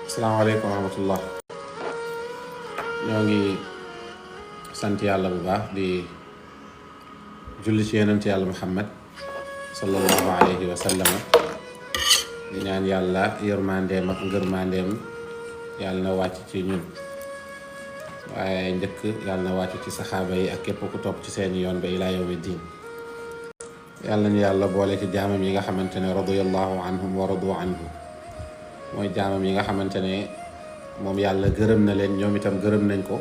asalaamaaleykum wa rahmatullah. ñoo ngi sant yàlla bu baax di julli ci yonent yàlla Muhammad sallallahu alayhi wa sallam di ñaan yàlla yërmandeem ak ngërmandeem yàlla na wàcc ci ñun, waaye njëkk yàlla na wàcc ci saxaaba yi ak képp ku topp ci seeni yoon ba ilaa yawmi diin. yàlla ñu yàlla boole ci jaamam yi nga xamante ne radiyallahu anhum wa radu anhu, mooy jaamam yi nga xamante ne moom yàlla gërëm na leen, ñoom itam gërëm nañ ko,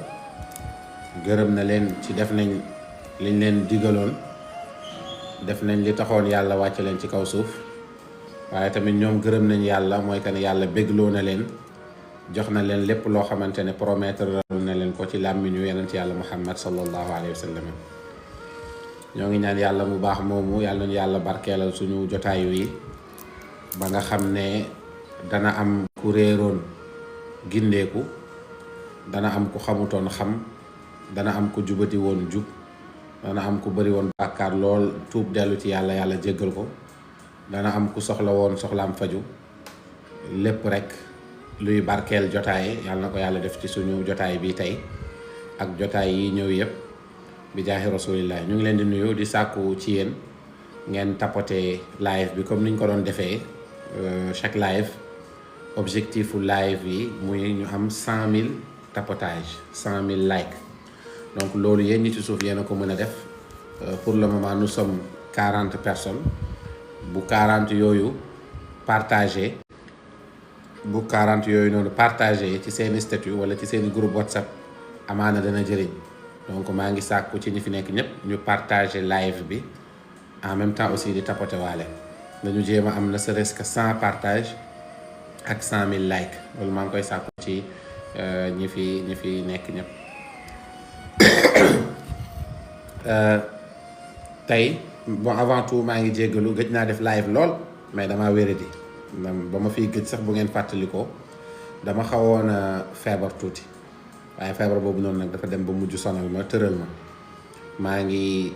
gërëm na leen ci def nañ liñ leen digaloon, def nañ li taxoon yàlla wàcc leen ci kaw suuf, waaye tamit ñoom gërëm nañ yàlla, mooy que ne yàlla bégloo na leen, jox na leen lépp loo xamante ne promettre na leen ko ci làmmiñu yonent yàlla Muhammad sallallahu alayhi wa sallam. ñoo ngi ñaan yàlla mu baax moomu yàlla nañu yàlla barkeelal suñu jotaayu yi ba nga xam ne dana am ku réeroon gindeeku, dana am ku xamutoon xam, dana am ku jubati woon jub, dana am ku bari woon bàkkaar lool tuub dellu ci yàlla, yàlla jéggal ko, dana am ku soxla woon soxlaam faju. lépp rek luy barkeel jotaay yàlla na ko yàlla def ci suñu jotaay bi tey ak jotaay yi ñëw yëpp bi jaahi rasulillah. ñu ngi leen di nuyu di sàkku ci yéen ngeen tapoter live bi comme niñ ko doon defee chaque live. Objectifu live yi muy ñu am 100 000 tapotage, 100 000 like. Donc loolu yéen ñi ci suuf yéen a ko mën a def. Pour le moment nous sommes 40 personnes. bu 40 yooyu partagé bu 40 yooyu noonu partagé ci seeni statut wala ci seeni groupe WhatsApp, amaana dana jëriñ. donc maa ngi sàkku ci ñi fi nekk ñëpp ñu partagé live bi, en même temps aussi di tapoter waale. dañu jéem a am ne serait-ce que 100 partage ak 100 000 like. loolu maa ngi koy sàkku ci ñi fi nekk ñëpp. tey bon avant tout maa ngi jéggalu, gëj naa def live lool, mais damaa wéradi. ba ma fiy gëj sax bu ngeen fàttalikoo dama xawoon a feebar tuuti, waaye feebar boobu noonu nag dafa dem ba mujj sonal ma, tëral ma. maa ngi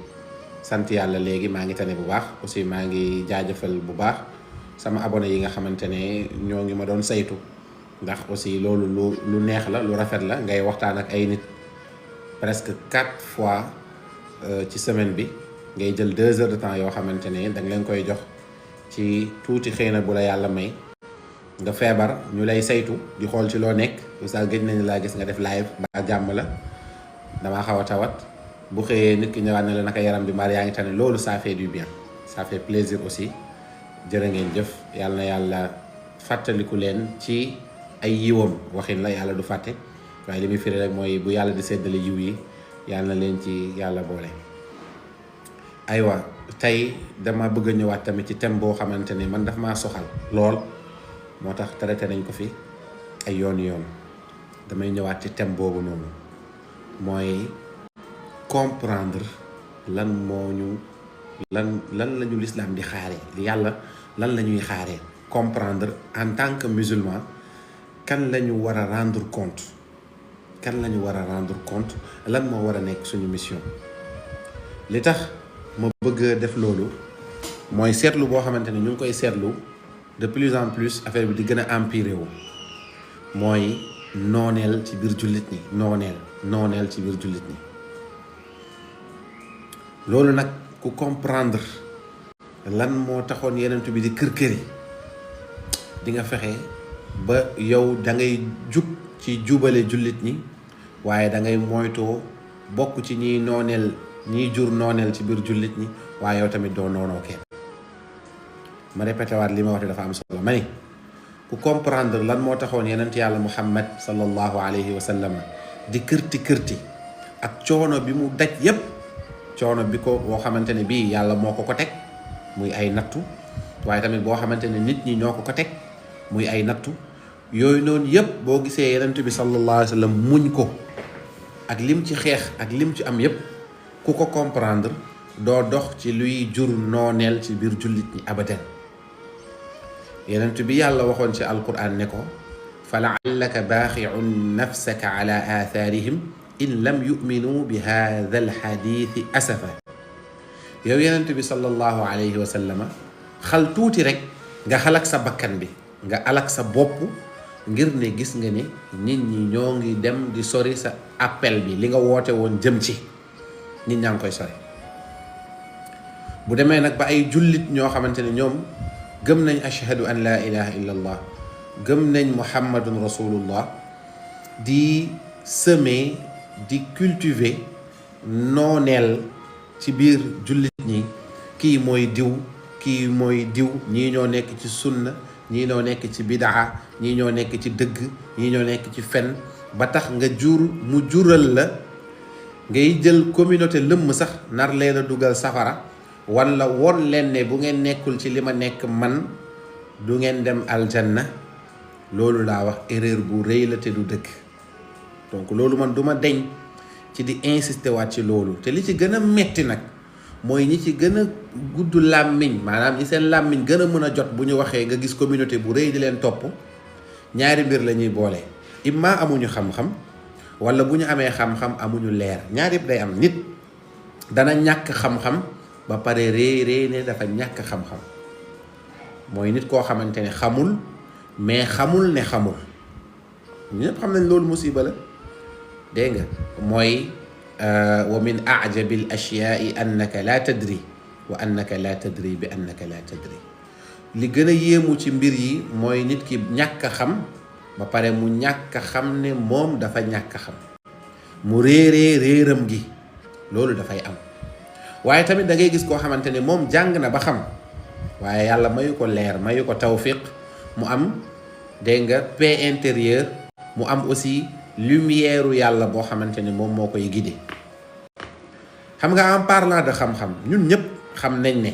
sant yàlla léegi, maa ngi tane bu baax. aussi maa ngi jaajëfal bu baax sama abonné yi nga xamante ne ñoo ngi ma doon saytu, ndax aussi loolu lu neex la, lu rafet la ngay waxtaan ak ay nit presque 4 fois ci semaine bi, ngay jël 2 heures de temps yoo xamante ne danga leen koy jox ci tuuti xëy na bu la yàlla may. nga feebar ñu lay saytu di xool ci loo nekk. oustaz gëj nañu laa gis nga def live, mbaa jàmm la, damaa xaw a tawat. bu xëyee nit ki ñëwaat ne la naka yaram bi mbaa yaa ngi tane, loolu ça fait du bien, ça fait plaisir aussi. jërë ngeen jëf, yàlla na yàlla fàttaliku leen ci ay yiwam. waxin la, yàlla du fàtte, waaye li muy firi rek mooy bu yàlla di séddale yiw yi yàlla na leen ci yàlla boole. aywa tey dama bëgg a ñëwaat tamit ci thème boo xamante ne man daf maa soxal lool, moo tax traité nañ ko fi ay yoon. damay ñëwaat ci thème boobu noonu, mooy comprendre lan la ñu l'islam di xaaree, yàlla lan la ñuy xaaree. comprendre en tant que musulman kan la ñu war a rendre compte, lan moo war a nekk suñu mission. li tax ma bëgg def loolu mooy seetlu boo xamante ne ñu ngi koy seetlu de plus en plus, affaire bi di gën a empiré wu, mooy nooneel ci biir jullit ñi. nooneel ci biir jullit ñi. loolu nag ku comprendre lan moo taxoon yenent bi di kër-këri, di nga fexe ba yow da ngay jub ci jubale jullit ñi, waaye da ngay moytoo bokk ci ñiy jur nooneel ci biir jullit ñi, waaye yow tamit doo noonoo kenn. ma répété waat li ma wax dafa am solo. ma ni ku comprendre lan moo taxoon yenent yàlla Muhammad sallallahu alayhi wa sallam di kërti ak coono bi mu daj yépp, coono bi ko boo xamante ne bii yàlla moo ko teg muy ay nattu, waaye tamit boo xamante ne nit ñi ñoo ko teg muy ay nattu. yooyu noonu yëpp boo gisee yenent bi sallallahu alayhi wa sallam muñ ko ak lim ci xeex ak lim ci am yëpp, ku ko comprendre doo dox ci luy jur nooneel ci biir jullit ñi abadan. yenent bi yàlla waxoon ci alquran ne ko fa laallaka baaxiun nafsaka ala athaarihim in lam yuminu bi hada alxadithi asafa. yow yenent bi sallallahu alayhi wa sallama xal tuuti rek nga xalak sa bakkan bi, nga alak sa bopp ngir ne gis nga ne nit ñi ñoo ngi dem di sori sa appel bi li nga woote woon jëm ci nit ñaa ngi koy sori. bu demee nag ba ay jullit ñoo xamante ne ñoom gëm nañ ashhadu an laa ilaha illa allah gëm nañ muhammadun rasulullah di semer di cultiver nooneel ci biir jullit ñi, kii mooy diw kii mooy diw, ñii ñoo nekk ci sunna, ñii ñoo nekk ci bidaa, ñii ñoo nekk ci dëgg, ñii ñoo nekk ci fen, ba tax nga mu jural la ngay jël communauté lëmm sax nar leen a dugal safara, wala won leen ne bu ngeen nekkul ci li ma nekk man du ngeen dem aljanna. loolu laa wax erreur bu rëy la te du dëgg. donc loolu man duma deñ ci di insister waat ci loolu. te li ci gën a metti nag mooy ñi ci gën a gudd làmmiñ, maanaam ñi seen làmmiñ gën a mën a jot bu ñu waxee nga gis communauté bu rëy di leen topp, ñaari mbir la ñuy boole. imma amuñu xam-xam, wala bu ñu amee xam-xam amuñu leer. ñaar yëpp day am. nit dana ñàkk xam-xam ba pare réy ne dafa ñàkk xam-xam. mooy nit koo xamante ne xamul mais xamul ne xamul. ñëpp xam nañ loolu musiba la, dégg nga. mooy wa min ajabi al ashyaai annaka la tadri wa annaka la tadri bi annaka la tadri. li gën a yéemu ci mbir yi mooy nit ki ñàkk a xam ba pare mu ñàkk a xam ne moom dafa ñàkk a xam, mu réeram gi. loolu dafay am. waaye tamit da ngay gis koo xamante ne moom jàng na ba xam, waaye yàlla mayu ko leer, mayu ko tawfiq mu am, dégg nga, paix intérieure, mu am aussi lumière yàlla boo xamante ne moom moo koy guider. xam nga en parlant de xam-xam, ñun ñëpp xam nañ ne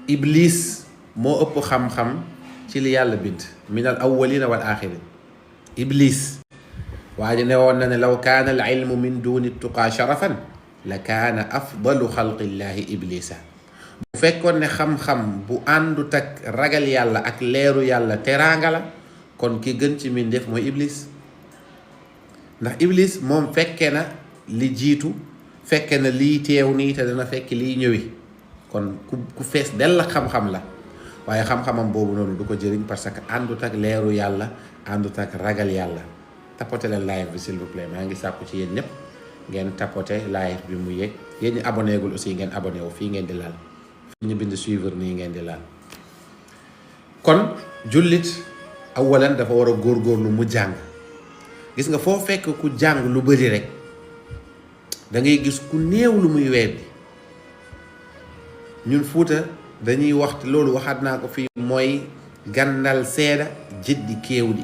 Iblis moo ëpp xam-xam ci li yàlla bind, min al awwalina wal axirin. Iblis waa ji ne woon na ne law kaana al ilmu min duni tuqaa sharafan la kaana afdalu xalqillahi iblisa. bu fekkoon ne xam-xam bu àndut ak ragal yàlla ak leeru yàlla teraanga la, kon ki gën ci mbindeef mooy Iblis. ndax Iblis moom fekke na li jiitu, fekke na lii teew nii, te dana fekk liy ñëwi. kon ku fees dell xam-xam la, waaye xam-xamam boobu noonu du ko jëriñ parce que àndut ak leeru yàlla, àndut ak ragal yàlla. tapoté leen live bi s'il vous plaît, maa ngi sàkku ci yéen ñëpp ngeen tapoté live bi mu yéeg. yéen ñi abonné gul aussi ngeen abonné wu, fii ngeen di laal, fii ñu bind suivre nii ngeen di laal. kon jullit awalan dafa war a góorgóorlu mu jàng. gis nga foo fekk ku jàng lu bëri rek da ngay gis ku néew lu muy weddi. ñun Fuuta dañuy wax loolu, waxaat naa ko fii, mooy gàndal seeda jëddi kéew di.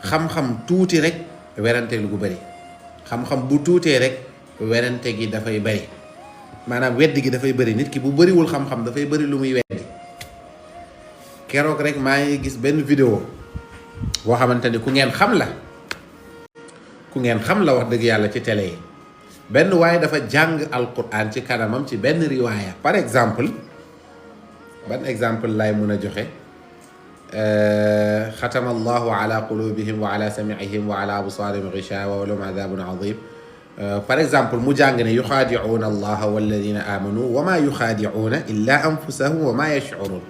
xam-xam tuuti rek werante lu gu bëri, xam-xam bu tuutee rek werante gi dafay bëri, maanaam weddi gi dafay bëri. nit ki bu bëriwul xam-xam dafay bëri lu muy weddi. keroog rek maa ngi gis benn vidéo boo xamante ni ku ngeen xam la wax dëgg yàlla ci télé yi. benn waaye dafa jàng alquran ci kanamam ci benn riwaaya. par exemple ban exemple lay mun a joxe, xatama allahu ala qulubihim wa ala samihim wa ala absaarihim gishawa wa lahum adabun adim. par exemple mu jàng ne yuxaadicuuna allaha walladina amanu wa ma yuxaadicuuna illa anfusahum wa ma yashcurun.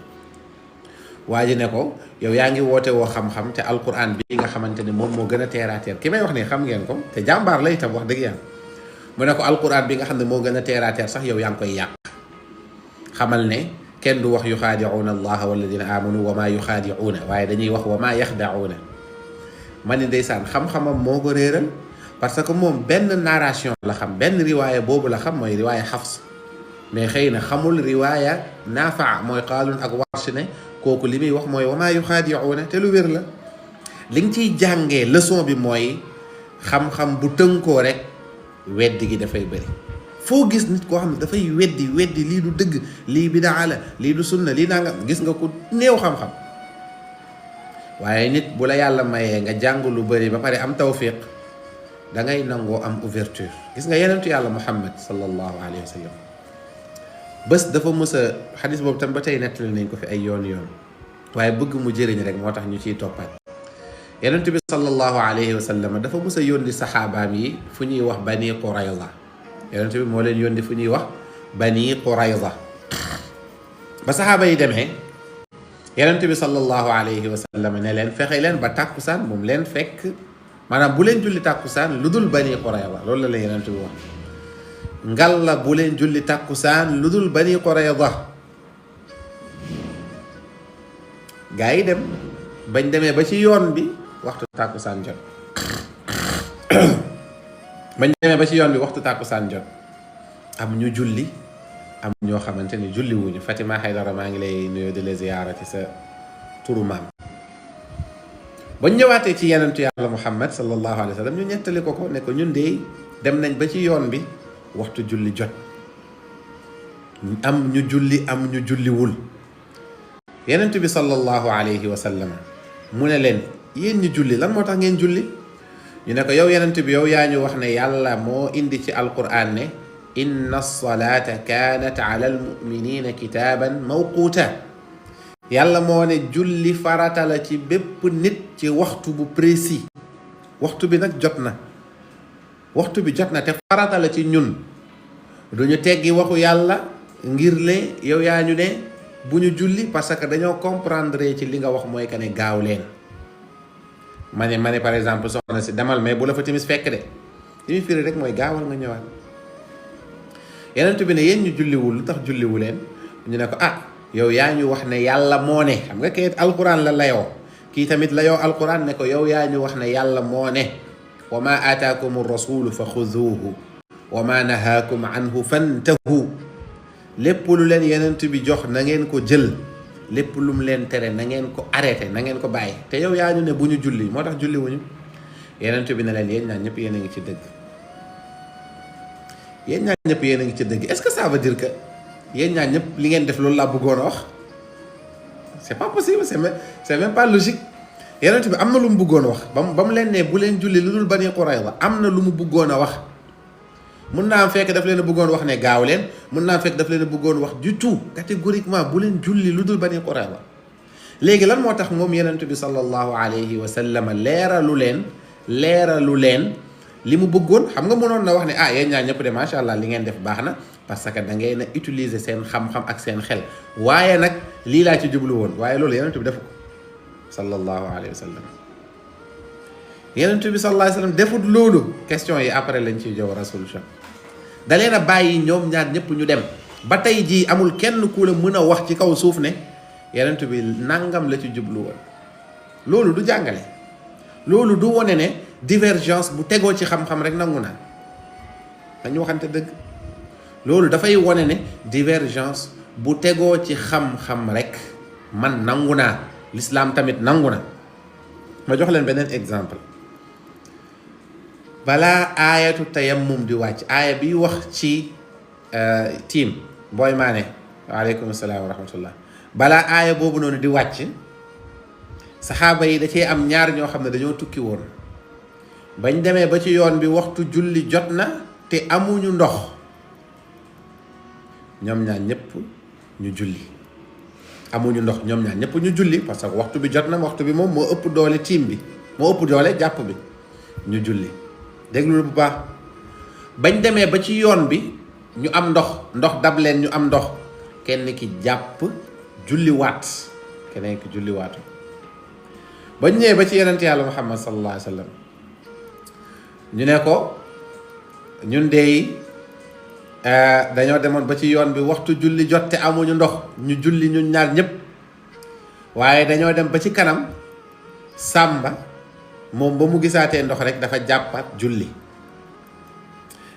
waa ji ne ko yow yaa ngi woote woo xam-xam te alquran bi nga xamante ne moom moo gën a teer a teer, ki may wax ne xam ngeen ko te jàmbaar la itam wax dëgg yàlla. mu ne ko alquran bi nga xam ne moo gën a teer a teer sax yow yaa ngi koy yàq. xamal ne kenn du wax yuxaadicuuna allaha walladina amanu wa ma yuxaadicuuna, waaye dañuy wax wa ma yaxdacuuna. ma ni ndeysaan xam-xamam moo ko réeral, parce que moom benn narration la xam, benn riwaaya boobu la xam, mooy riwaaya Xafs. mais xëy na xamul riwaaya Naafi' mooy Qaalun ak Warsh ne kooku li muy wax mooy wa maa yuxaadicuuna, te lu wér la. li nga ciy jàngee leçon bi mooy xam-xam bu tënkoo rek weddi gi dafay bëri. foo gis nit koo xam ne dafay weddi lii du dëgg, lii bidaa la, lii du sunna, lii naa nga gis nga ko néew xam-xam. waaye nit bu la yàlla mayee nga jàng lu bëri ba pare am tawfiq, da ngay nangoo am ouverture. gis nga yenentu yàlla Muhammad sallallahu alayhi wa sallam bés dafa mës a, xadis boobu tam ba tey nettali nañ ko fi ay yoon waaye bëgg mu jëriñ rek moo tax ñu ciy toppaat. yenentu bi sallallahu alayhi wa sallam dafa mës a yónni saxaabaam yi fu ñuy wax Bani Qurayza. yenentu bi moo leen yónni fu ñuy wax Bani Qurayza. ba saxaaba yi demee yonent bi sallallahu alayhi wa sallam ne leen fexe leen ba tàkkusaan moom leen fekk maanaam bu leen julli tàkkusaan lu dul Bani Qurayza loolu la leen yonent bi wax ngal la bu leen julli tàkkusaan lu dul Bani Qurayza gaa yi dem bañ demee ba ci yoon bi waxtu tàkkusaan jot bañ demee ba ci yoon bi waxtu tàkkusaan jot am ñu julli am ñoo xamante ni julli wuñu Fatima Haydara maa ngi lay nuyoo di la ziyaara ci sa turu maam bañ ñëwaatee ci yenentu yàlla Muhammad sallallahu alayhi wa sallam ñu ñettali ko ne ko ñun de dem nañ ba ci yoon bi waxtu julli jot am ñu julli am ñu julliwul yenentu bi sallallahu alayhi wa sallam mu ne leen yéen ñu julli lan moo tax ngeen julli ñu ne ko yow yenent bi yow yaa ñu wax ne yàlla moo indi ci alquran ne inna alsalata kanat ala almuminina kitaaban mawquuta yàlla moo ne julli farata la ci bépp nit ci waxtu bu précis waxtu bi nag jot na waxtu bi jot na te farata la ci ñun duñu teggi waxu yàlla ngir le yow yaa ñu ne bu ñu julli parce que dañoo comprendre ci li nga wax mooy que ne gaaw leen ma ne par exemple soxna si demal mais bu la fa timis fekk de li muy firi rek mooy gaawal nga ñëwaat yenent bi ne yéen ñu julliwul lu tax julliwu leen ñu ne ko yow yaa ñu wax ne yàlla moo ne xam nga kayit alquran la layoo kii tamit layoo alquran ne ko yow yaa ñu wax ne yàlla moo ne wa ma aataakum rasulu fa xuduuhu wa ma nahaakum anhu fantahu lépp lu leen yenent bi jox na ngeen ko jël lépp lu mu leen tere na ngeen ko arrêté na ngeen ko bàyyi te yow yaa ñu ne bu ñu julli moo tax julli wuñu yenent bi ne leen yéen ñaan ñëpp yéen a ngi ci dëgg yéen ñaan ñëpp yéen a ngi ci dëgg est-ce que ça veut dire que yéen ñaan ñëpp li ngeen def loolu laa bëggoon a wax c'est pas possible c'est même pas logique yenent bi am na lu mu bëggoon a wax ba mu leen ne bu leen julli lu dul Bani Qurayza am na lu mu bëggoon a wax mun naa am fekk daf leen a bëggoon wax ne gaaw leen mun naa am fekk daf leen a bëggoon wax du tout catégoriquement bu leen julli lu dul Bani Qurayza léegi lan moo tax moom yenent bi sallallahu alayhi wa sallam leeralu leen li mu bëggoon xam nga mënoon na wax ne yéen ñaar ñëpp de macha allah li ngeen def baax na parce que da ngeen a utiliser seen xam-xam ak seen xel waaye nag lii laa ci jublu woon waaye loolu yenent bi defu ko sallallahu alayhi wa sallam yenent bi sallallahu alayhi wa sallam defut loolu question yi après lañ ciy jow resolution da leen a bàyyi ñoom ñaar ñëpp ñu dem ba tey jii amul kenn ku la mën a wax ci kaw suuf ne yenent bi nangam la ci jublu woon loolu du jàngale loolu du wone ne divergence bu tegoo ci xam-xam rek nangu naa dañu waxante dëgg loolu dafay wone ne divergence bu tegoo ci xam-xam rek man nangu naa l'islam tamit nangu na ma jox leen beneen exemple balaa aayatu tayammum di wàcc aaya bi wax ci tiim booy maane waaleykum salaam wa rahmatullah balaa aaya boobu noonu di wàcc saxaaba yi da cee am ñaar ñoo xam ne dañoo tukki woon bañ demee ba ci yoon bi waxtu julli jot na te amuñu ndox ñoom ñaar ñëpp ñu julli amuñu ndox ñoom ñaar ñëpp ñu julli parce que waxtu bi jot na waxtu bi moom moo ëpp doole tiim bi moo ëpp doole jàpp bi ñu julli déglu bu baax bañ demee ba ci yoon bi ñu am ndox dab leen ñu am ndox kenn ki jàpp julli waat keneen ki julli waatu bañ ñëwee ba ci yonent yàlla Muhammad sallallahu alayhi wa sallam ñu ne ko ñun de dañoo demoon ba ci yoon bi waxtu julli jot te amuñu ndox ñu julli ñun ñaar ñëpp waaye dañoo dem ba ci kanam sàmba moom ba mu gisaatee ndox rek dafa jàppaat julli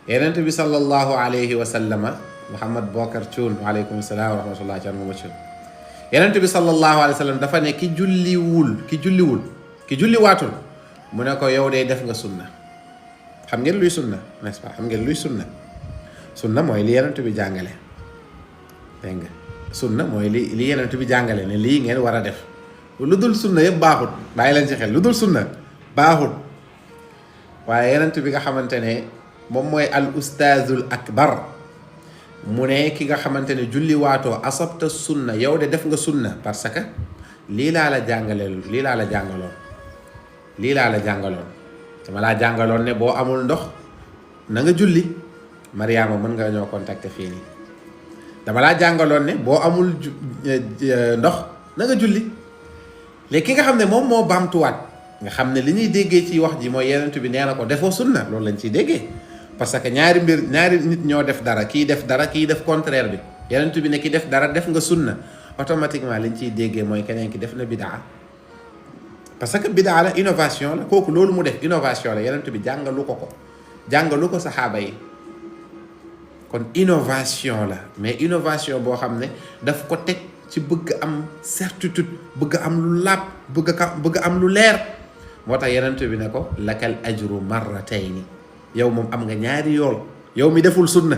yonent bi sallallahu alayhi wa sallama Muhammad Bokar Thioune waaleykum salaam wa rahmatullah ci ma Thioune yonent bi sallallahu alayhi wa sallam dafa ne ki julliwaatul mu ne ko yow de def nga sunna xam ngeen luy sunna n'est-ce pas xam ngeen luy sunna mooy li yonent bi jàngale dégg nga sunna mooy li yonent bi jàngale ne lii ngeen war a def lu dul sunna yëpp baaxut bàyyi leen ci xel lu dul sunna baaxut waaye yonent bi nga xamante ne moom mooy al ustaazul akbar mu ne ki nga xamante ne julli waatoo asabta sunna yow de def nga sunna parce que lii laa la jàngaloon dama laa jàngaloon ne boo amul ndox na nga julli Mariama mën nga ñoo contacter fii nii dama laa jàngaloon ne boo amul ndox na nga julli. léegi ki nga xam ne moom moo baamtuwaat nga xam ne li ñuy déggee ci wax ji mooy yenent bi nee na ko defoo sunna, loolu lañ ciy déggee. parce que ñaari nit ñoo def dara, kii def dara, kii def contraire bi. yenent bi ne ki def dara def nga sunna, automatiquement liñ ciy déggee mooy keneen ki def na bidaa. parce que bidaa la, innovation la. kooku loolu mu def innovation la, yenent bi jàngalu ko saxaaba yi. kon innovation la, mais innovation boo xam ne daf ko teg ci bëgg am certitude, bëgg am lu laab, bëgg am lu leer. moo tax yenent bi ne ko lakal ajru marratayni, yow moom am nga ñaari yool, yow mi deful sunna.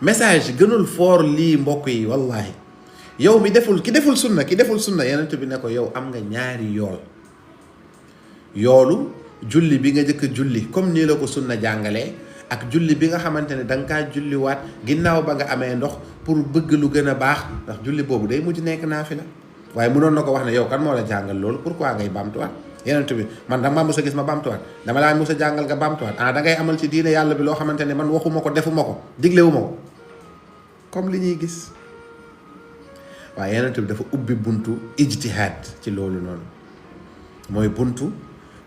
message gënul fort lii mbokk yi, wallahi. yow mi deful ki deful sunna yenent bi ne ko yow am nga ñaari yool. yoolu julli bi nga jëkk julli comme nii la ko sunna jàngalee, ak julli bi nga xamante ne da nga kaa julliwaat ginnaaw ba nga amee ndox pour bëgg lu gën a baax, ndax julli boobu day mujj nekk naafila. waaye mënoon na ko wax ne yow kan moo la jàngal loolu, pourquoi ngay baamtuwaat. yenent bi man dama mës a gis ma baamtuwaat, dama laa mës a jàngal nga baamtuwaat. da ngay amal ci diine yàlla bi loo xamante ne man waxuma ko, defuma ko, diglewuma ko, comme li ñuy gis. waaye yenent bi dafa ubbi buntu ijtihaad ci loolu noonu, mooy buntu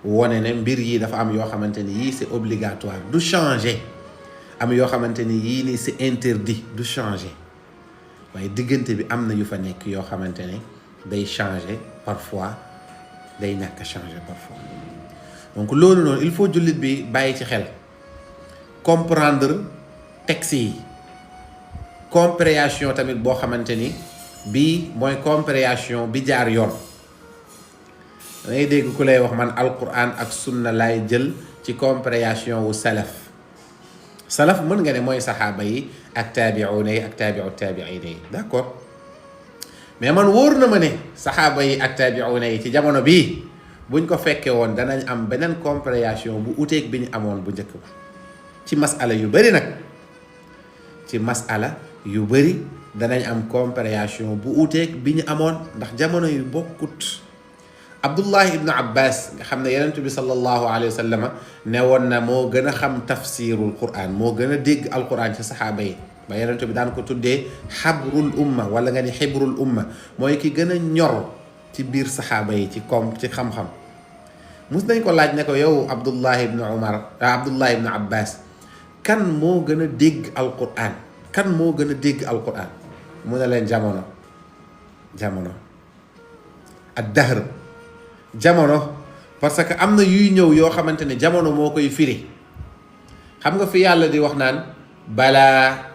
wone ne mbir yi dafa am yoo xamante ni yii c'est obligatoire, du changer. am yoo xamante ni yii nii c'est interdit, du changer. waaye diggante bi am na yu fa nekk yoo xamante ne day changer parfois, day ñàkk changer parfois. donc loolu noonu il faut jullit bi bàyyi ci xel, comprendre texte yi. compréhension tamit boo xamante ni bii mooy compréhension bi jaar yoon. da ngay dégg ku lay wax man alquran ak sunna laay jël ci compréhension wu salaf. salaf mën nga ne mooy saxaaba yi ak taabi'uuna yi ak taabi'u taabi'iin yi, d'accord. mais man wóor na ma ne saxaaba yi ak taabi'uuna yi ci jamono bii buñ ko fekkee woon danañ am beneen compréhension bu uteeg bi ñu amoon bu njëkk ba. ci masala yu bari nag, ci masala yu bari danañ am compréhension bu uteeg bi ñu amoon, ndax jamono yu bokkut. Abdullah ibn Abbas nga xam ne yenent bi sallallahu alayhi wa sallam ne woon na moo gën a xam tafsirul Qur'an, moo gën a dégg alquran ci saxaaba yi, ba yenent bi daan ko tuddee xabrul umma wala nga ni xibrul umma, mooy ki gën a ñor ci biir saxaaba yi ci xam-xam. mus nañ ko laaj ne ko yow Abdullah ibn Abbas kan moo gën a dégg alquran, kan moo gën a dégg alquran? mu ne leen jamono ad-dahr, jamono. parce que am na yuy ñëw yoo xamante ne jamono moo koy firi. xam nga fi yàlla di wax naan balaa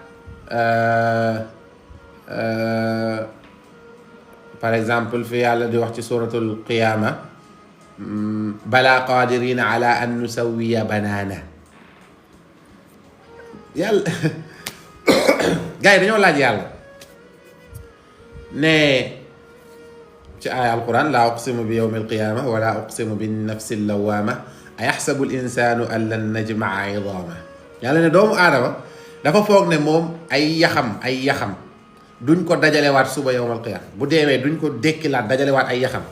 par exemple fi yàlla di wax ci suratul qiyaama balaa qadirina ala an nusawiya banaana. yàlla gars yi dañoo laaj yàlla ne ci aaya alquran laa uqsimu bi yawmi alqiyama wala uqsimu bi nafsi llawama ayaxsabu linsanu an lan najmaa idama. yàlla ne doomu aadama dafa foog ne moom ay yaxam duñ ko dajalewaat suba yawmal qiyama, bu deewee duñ ko dekkilaat dajalewaat ay yaxam.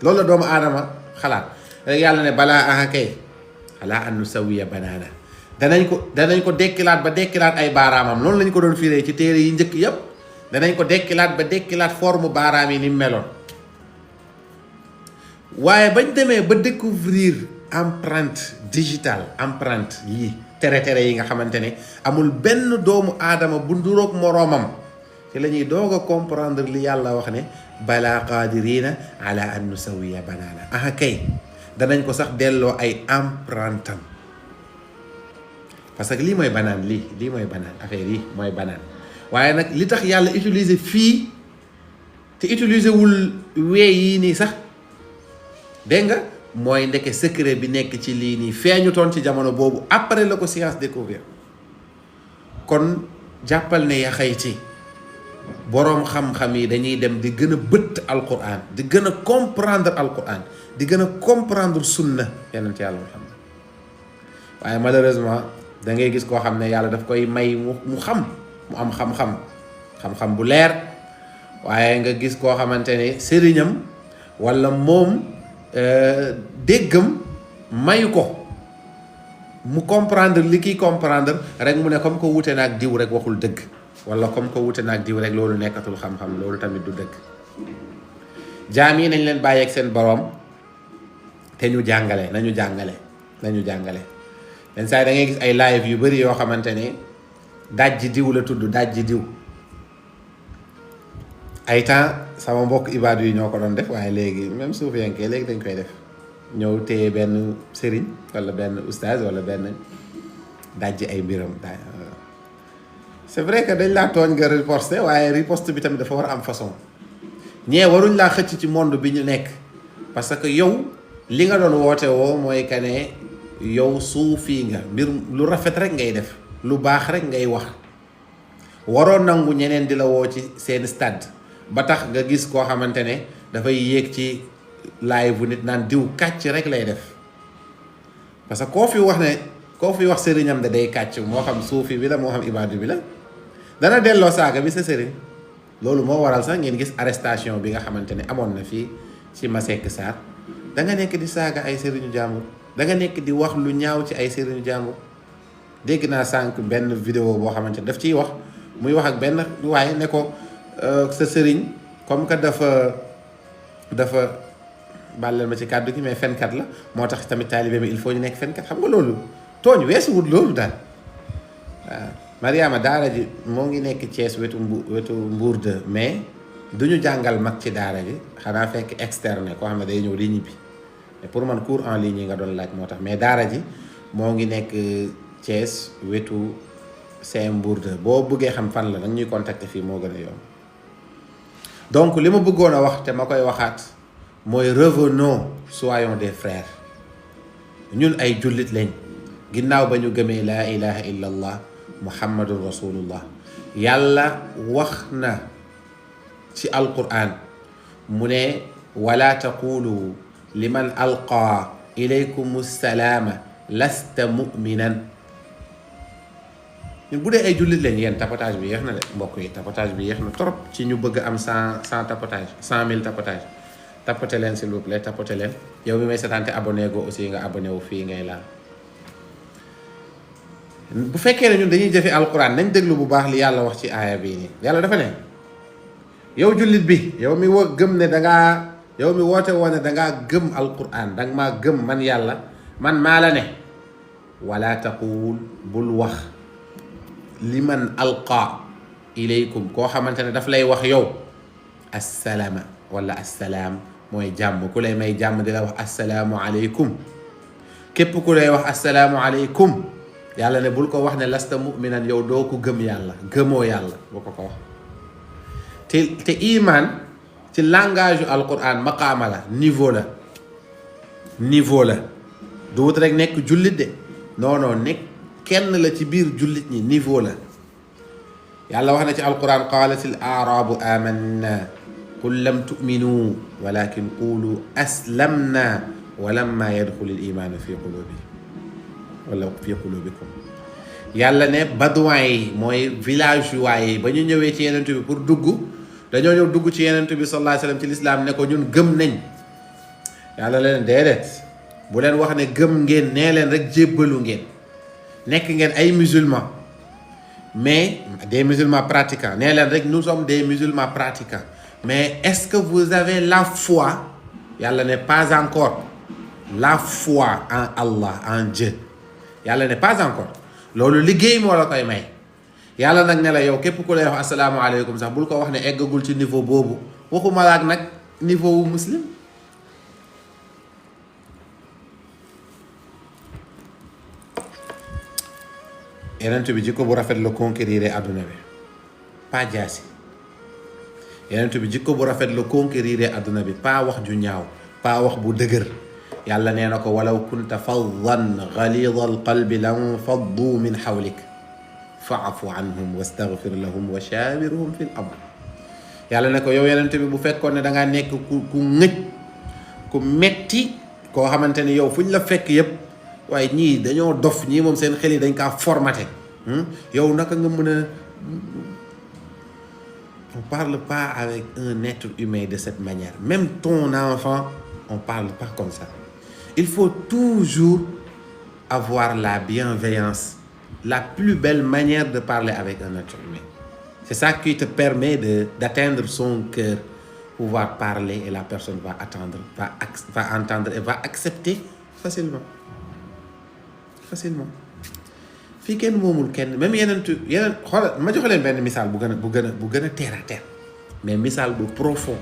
loolu la doomu aadama xalaat rek. yàlla ne balaa aha kay ala an nusawiya banaana, danañ ko dekkilaat ba dekkilaat ay baaraamam. loolu lañ ko doon firee ci téere yi njëkk yépp. danañ ko dekkilaat ba dekkilaat forme baaraam yi ni meloon. waaye bañ demee ba découvrir empreinte digitale, empreinte yi tere yi nga xamante ne amul benn doomu aadama bu nduroog moroomam, ci la ñuy doog a comprendre li yàlla wax ne balaa qadirina ala an nusawiya banaana. aha kay danañ ko sax delloo ay empreinte am, parce que lii mooy banaan, lii mooy banaan, affaire yi mooy banaan. waaye nag li tax yàlla utiliser fii te utiliser wul wee yii nii sax, dégg nga, mooy ndeke secret bi nekk ci lii nii feeñutoon ci jamono boobu, après la ko science découvrir. kon jàppal ne yaxayti boroom xam-xam yi dañuy dem di gën a bëtt alquran, di gën a comprendre alquran, di gën a comprendre sunna yonent yàlla Muhammad. waaye malheureusement da ngay gis koo xam ne yàlla daf koy may mu am xam-xam bu leer, waaye nga gis koo xamante ne sëriñam walla moom déggam mayu ko mu comprendre li kiy comprendre rek, mu ne comme ko wute na ak diw rek waxul dëgg. wala comme ko wute naag diw rek loolu nekkatul xam-xam, loolu tamit du dëgg. jaam yi nañ leen bàyyeeg seen boroom te ñu jàngale nañu jàngale yenn saa yi da ngay gis ay live yu bari yoo xamante ne dajji diw la tudd, dajji diw. ay temps sama mbokk ibaadu yi ñoo ko doon def, waaye léegi même suufiyankee léegi dañ koy def, ñëw téye benn sëriñ wala benn oustaz wala benn dajji ay mbiram. C'est vrai que dañ laa tooñ nga riposte, waaye riposte bi tamit dafa war a am façon. ñee waruñ laa xëcc ci monde bi ñu nekk, parce que yow li nga doon woote woo mooy que ne yow suufi nga, mbir lu rafet rek ngay def, lu baax rek ngay wax. waroon nangu ñeneen di la woo ci seen stade ba tax nga gis koo xamante ne dafay yéeg ci live bu nit naan diw kàcc rek lay def. parce que koo fi wax sëriñam de day kàcc, moo xam suufi bi la moo xam ibaadu bi la, dana delloo saaga bi sa sëriñ. loolu moo waral sax ngeen gis arrestation bi nga xamante ne amoon na fii ci Masseck Sarr. da nga nekk di saaga ay sëriñu jàmbur, da nga nekk di wax lu ñaaw ci ay sëriñu jàmbur. dégg naa sànq benn vidéo boo xamante ne daf ciy wax, muy wax ak benn waaye ne ko sa sëriñ comme que dafa bàlleel ma ci kàddu gi, mais fenkat la, moo tax tamit taalibe mi il faut ñu nekk fenkat. xam nga loolu tooñ weesuwut loolu daal. waaw Mariama daara ji moo ngi nekk Thiès wetu Mbour 2, mais du ñu jàngal mag ci daara ji, xanaa fekk externe koo xam ne day ñëw di ñibbi. mais pour man cours en ligne yi nga doon laaj moo tax, mais daara ji moo ngi nekk Thiès wetu CM Mbour 2. boo bëggee xam fan la nag ñuy contacter fii moo gën a yomb. donc li ma bëggoon a wax te ma koy waxaat mooy revenons, soyons des frères. ñun ay jullit lañ, ginnaaw ba ñu gëmee laa ilaha illa allah muhammadun rasulullah. yàlla wax na ci alquran mu ne wala taqulu liman alqa ilaykum salaama lasta muminan. ñun bu dee ay jullit lañ, yéen tapotage bi yéex na de mbokk yi, tapotage bi yéex na trop ci ñu bëgg am 100 tapotage 100 000 tapotage. tapote leen s'il vous plaît, tapote leen. yow mi may seetaante abonné go aussi nga abonné wu fii ngay laal. bu fekkee ne ñun dañuy jëfe alquran nañ déglu bu baax li yàlla wax ci aaya bii nii. yàlla dafa ne yow jullit bi, yow mi gëm ne yow mi woote woon ne dangaa gëm alquran, danga maa gëm man yàlla, man maa la ne wala taqul, bul wax liman alqa ilaykum, koo xamante ne daf lay wax yow assalaama wala assalaam, mooy jàmm, ku lay may jàmm di la wax assalaamu aleykum. képp ku lay wax assalaamu aleykum, yàlla ne bul ko wax ne lasta muminan, yow doo ko gëm yàlla, gëmoo yàlla, boo ko wax. te iman ci langage yu alquran maqaama la, niveau la du wut rek nekk jullit de, non nekk kenn la ci biir jullit ñi, niveau la. yàlla wax na ci alquran qaalatil aarabu amanna qul lam tu'minu walakin qulu aslamna walamma yadxulil imaanu fi qulubikum. yàlla ne badouin yi mooy villageois yi ba ñu ñëwee ci yenent bi pour dañoo ñëw dugg ci yenent bi sallallahu alayhi wasallam ci lislaam ne ko ñun gëm nañ. yàlla leen déedéet, bu leen wax ne gëm ngeen, nee leen rek jébbalu ngeen, nekk ngeen ay musulmans, mais des musulmans pratiquants. nee leen rek nous sommes des musulmans pratiquants, mais est-ce que vous avez la foi? yàlla ne pas encore. la foi en Allah, en Dieu, yàlla ne pas encore. loolu liggéey moo la koy may. yàlla nag ne la yow képp ku lay wax asalaamaaleykum sax bul ko wax ne eggagul ci niveau boobu, waxuma la ak nag niveau wu muslim. yenent bi jikko bu rafet la conquérir àdduna bi, pas jaasi. yenent bi jikko bu rafet la conquérir àdduna bi, pas wax ju ñaaw, pas wax bu dëgër. yàlla nee na ko walaw kunta faddan galida alqalbi lan faddu min xawlik faafu anhum wastaghfir lahum wa shawirhum fi l amr. yàlla ne ko yow yenent bi bu fekkoon ne dangaa nekk ku ngëj, ku metti, koo xamante ne yow fu ñu la fekk yépp waaye ñii dañoo dof, ñii moom seen xel yi dañ kaa formaté, yow naka nga mën a. on parle pas avec un être humain de cette manière. Même ton enfant, on parle pas comme ça. Il faut toujours avoir la bienveillance, la plus belle manière de parler avec un être humain. C'est ça qui te permet d'atteindre son cœur, pouvoir parler et la personne va attendre, va entendre et va accepter facilement. fii kenn moomul kenn même yeneen xoolal ma jox leen benn misaal bu gën a terre à terre mais misaal bu profond.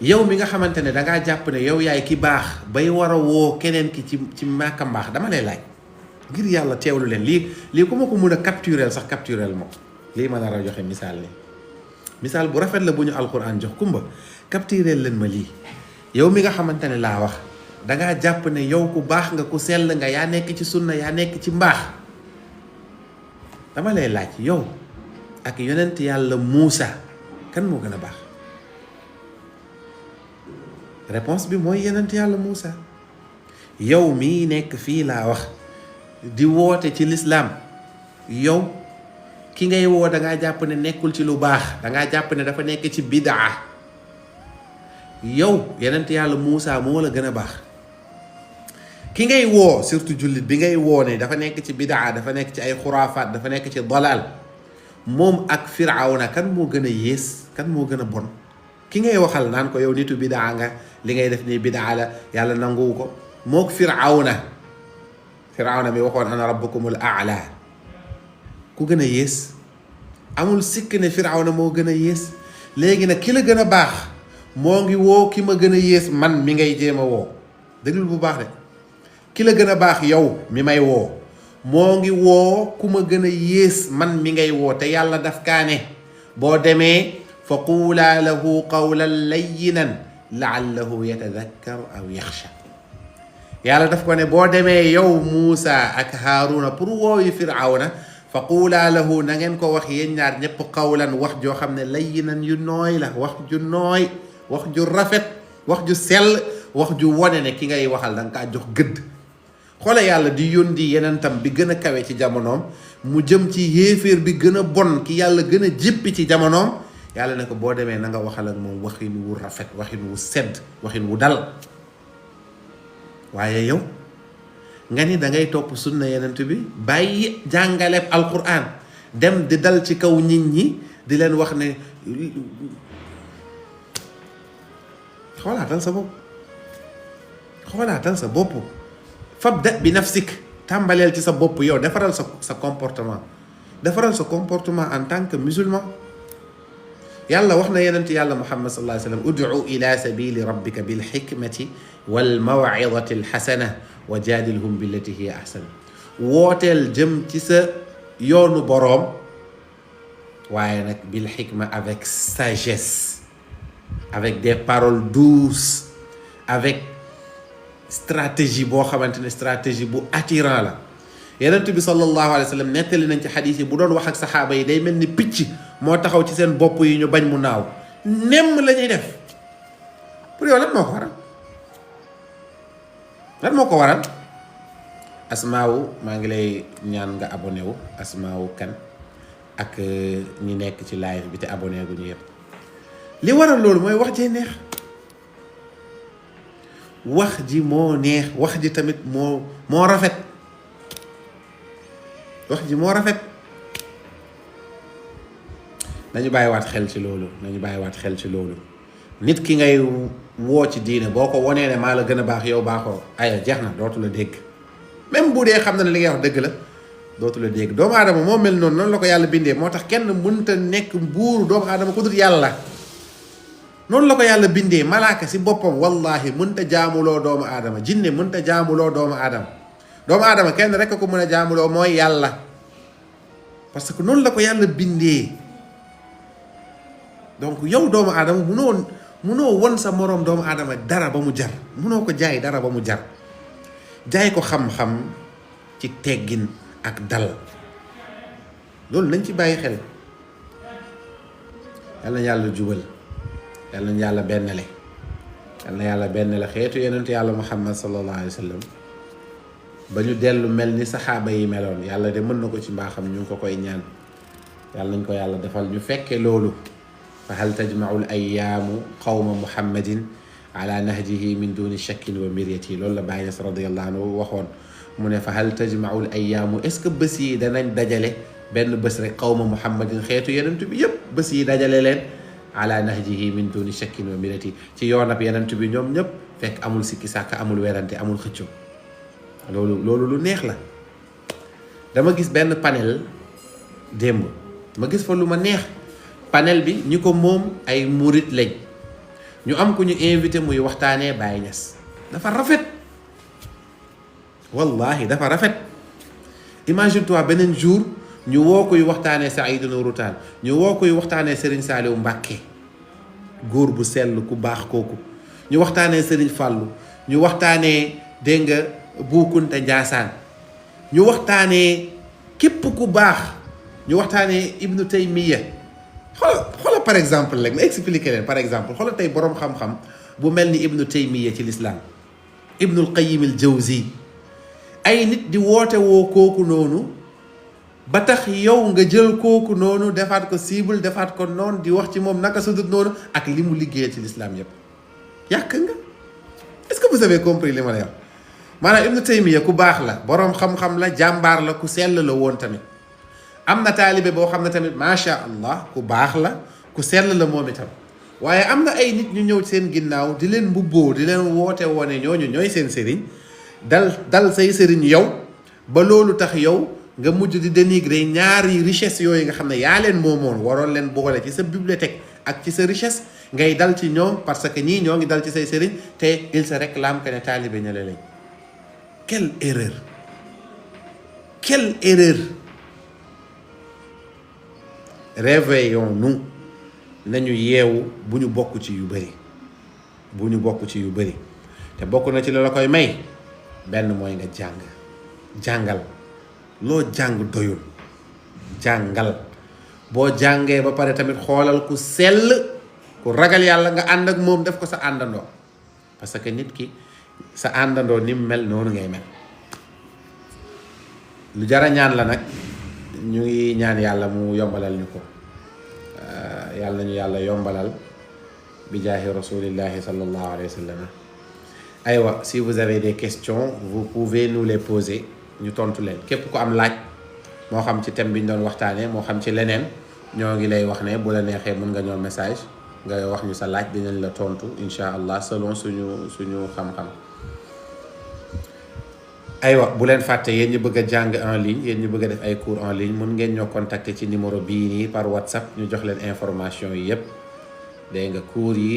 yow mi nga xamante ne dangaa jàpp ne yow yaay ki baax bay war a woo keneen ki ci màkka mbaax dama lay laaj ngir yàlla teewlu leen lii ku ma ko mun a capturel sax capturel moom lii ma nar a joxe misaal nii misaal bu rafet la bu ñu alquran jox kumba capturel leen ma lii. yow mi nga xamante ne laa wax dangaa jàpp ne yow ku baax nga ku sell nga yaa nekk ci sunna yaa nekk ci mbaax dama lay laaj yow ak yonent yàlla Muusa kan moo gën a baax. réponse bi mooy yonent yàlla Muusa. yow mii nekk fii laa wax di woote ci lislaam yow ki ngay woo dangaa jàpp ne nekkul ci lu baax dangaa jàpp ne dafa nekk ci bidaa yow yonent yàlla Muusa moo la gën a baax. ki ngay woo surtout jullit bi ngay woo ne dafa nekk ci bidaa dafa nekk ci ay xuraafaat dafa nekk ci dalal moom ak firawna kan moo gën a yées kan moo gën a bon. ki ngay waxal naan ko yow nitu bidaa nga li ngay def nii bidaa la yàlla nanguwu ko mook firawna mi waxoon ana rabbukumul aala ku gën a yées amul sikk ne firawna moo gën a yées. léegi nag ki la gën a baax moo ngi woo ki ma gën a yées man mi ngay jéem a woo déglul bu baax de ki la gën a baax yow mi may woo moo ngi woo ku ma gën a yées man mi ngay woo te yàlla daf kaane boo demee fa quulaa lahu qawlan layyinan laallahu yatadakkar aw yaxsha. yàlla daf ko ne boo demee yow Muusa ak Haaruna pour wooyu firawna fa quulaa lahu na ngeen ko wax yéen ñaar ñëpp qawlan wax joo xam ne layyinan yu nooy la wax ju nooy wax ju rafet wax ju sell wax ju wone ne ki ngay waxal da nga kaa jox gëdd. xoole yàlla di yónni yenentam bi gën a kawe ci jamonoom mu jëm ci yéeféer bi gën a bon ki yàlla gën a jéppi ci jamonoom yàlla ne ko boo demee na nga waxal ak moom waxin wu rafet waxin wu sedd waxin wu dal. waaye yow nga ni da ngay topp sunna yenent bi bàyyi jàngaleeb alquran dem di dal ci kaw nit ñi di leen wax ne xoolaatal sa bopp fabda bi nafsik tàmbaleel ci sa bopp yow defaral sa comportement en tant que musulman. yàlla wax na yenent yàlla Muhammad sallallahu alayhi wa sallam ud'u ila sabili rabbika bil hikmati wal maw'izati al hasana wa jadilhum billati hiya ahsan. wooteel jëm ci sa yoonu boroom waaye nag bil hikma avec sagesse avec des paroles douces avec stratégie boo xamante ne stratégie bu attirant la. yonent bi sallallahu alayhi wa sallam nettali nañ ci xadiis yi bu doon wax ak saxaaba yi day mel ni picc moo taxaw ci seen bopp yi ñu bañ mu naaw nemm la ñuy def. pour yow lan moo ko waral Asmaawu maa ngi lay ñaan nga abonné wu Asmaawu kan ak ñi nekk ci live bi te abonné gu ñu yëpp. li waral loolu mooy wax jee neex. wax ji moo neex wax ji tamit moo rafet wax ji moo rafet. nañu bàyyiwaat xel ci loolu nit ki ngay woo ci diine boo ko wonee ne maa la gën a baax yow baaxoo aya jeex na dootu la dégg même bu dee xam na ne li ngay wax dëgg la dootu la dégg. doomu aadama moo mel noonu la ko yàlla bindee moo tax kenn mënta nekk buuru doomu aadama ku dul yàlla. noonu la ko yàlla bindee malaaka si boppam wallahi mënta jaamuloo doomu aadama jinne mënta jaamuloo doomu aadama kenn rek ko mën a jaamuloo mooy yàlla parce que noonu la ko yàlla bindee. donc yow doomu aadama munoo won sa moroom doomu aadama dara ba mu jar munoo ko jaay dara ba mu jar jaay ko xam-xam ci teggin ak dal loolu nañ ci bàyyi xel. yàlla na yàlla jubal yàlla na yàlla bennale xeetu yonent yàlla Muhammad sallallahu alayhi wa sallam ba ñu dellu mel ni saxaaba yi meloon yàlla de mën na ko ci mbaaxam ñu ngi ko koy ñaan yàlla nañ ko yàlla defal ñu fekke loolu. fa hal tajmau l ayaamu qawma muhammadin ala nahjihi min duni shakkin wa miryati loolu la Baay Ñas radiyallahu anhu waxoon mu ne fa hal tajmau l ayaamu est ce que bés yi danañ dajale benn bés rek qawma muhammadin xeetu yenent bi yëpp bés yi dajale leen ala nahjihi min duni shakkin wa mirati ci yoonab yenent bi ñoom ñëpp fekk amul sikki sàkk amul werante amul xëccoo loolu lu neex la. dama gis benn panel démb ma gis fa lu ma neex panel bi ñi ko moom ay murit lañ ñu am ku ñu invité muy waxtaanee Baye Niass dafa rafet wallahi dafa rafet. imagine toi beneen jour ñu woo koy waxtaanee Saïd Nourou Tall ñu woo koy waxtaanee Serigne Saliou Mbacké góor bu sell ku baax kooku ñu waxtaanee Serigne Fallou ñu waxtaanee dégg nga Bou Kounta Ndiassane ñu waxtaanee képp ku baax ñu waxtaanee Ibnu Taymiya xoolal par exemple rek ma expliquer leen par exemple xoolal tey boroom xam-xam bu mel ni Ibnu Taymiya ci l'islam Ibnul Qayyim al Jawzi ay nit di woote woo kooku noonu ba tax yow nga jël kooku noonu defaat ko cible defaat ko noonu di wax ci moom naka sudut noonu ak li mu liggéeyal ci l'islam yépp yàq nga est-ce que vous avez compris li ma lay wax maanaam Ibnu Taymiya ku baax la boroom xam-xam la jàmbaar la ku sell la woon tamit am na taalibe boo xam ne tamit macha allah ku baax la ku sell la moom itam waaye am na ay nit ñu ñëw seen ginnaaw di leen mbubboo di leen woote woone ñooñu ñooy seen sëriñ dal say sëriñ yow ba loolu tax yow nga mujj di dénigrer ñaari richesse yooyu nga xam ne yaa leen moomoon waroon leen boole ci sa bibliothèque ak ci sa richesse ngay dal ci ñoom parce que ñii ñoo ngi dal ci say sëriñ te il se réclame que ne taalibe ña la lañ. Quelle erreur, quelle erreur. Réveillons-nous nañu yeewu bu ñu bokk ci yu bëri te bokk na ci la koy may benn mooy nga jàngal loo jàng doyul jàngal boo jàngee ba pare tamit xoolal ku sell ku ragal yàlla nga ànd ak moom def ko sa àndandoo parce que nit ki sa àndandoo ni mu mel noonu ngay mel. lu jara ñaan la nag ñu ngi ñaan yàlla mu yombalal ñu ko yàlla nañu yàlla yombalal bi jaahi rasulillahi sallallahu alayhi wa sallam. aywa si vous avez des questions vous pouvez nous les poser ñu tontu leen képp ku am laaj moo xam ci thème bi ñu doon waxtaanee moo xam ci leneen ñoo ngi lay wax ne bu la neexee mën nga ñoo message nga wax ñu sa laaj dinañ la tontu incha allah selon suñu xam-xam. aywa bu leen fàtte yéen ñu bëgg a jàng en ligne yéen ñu bëgg a def ay cours en ligne mun ngeen ñoo contacter ci numéro bii nii par WhatsApp ñu jox leen information yi yépp dégg nga cours yi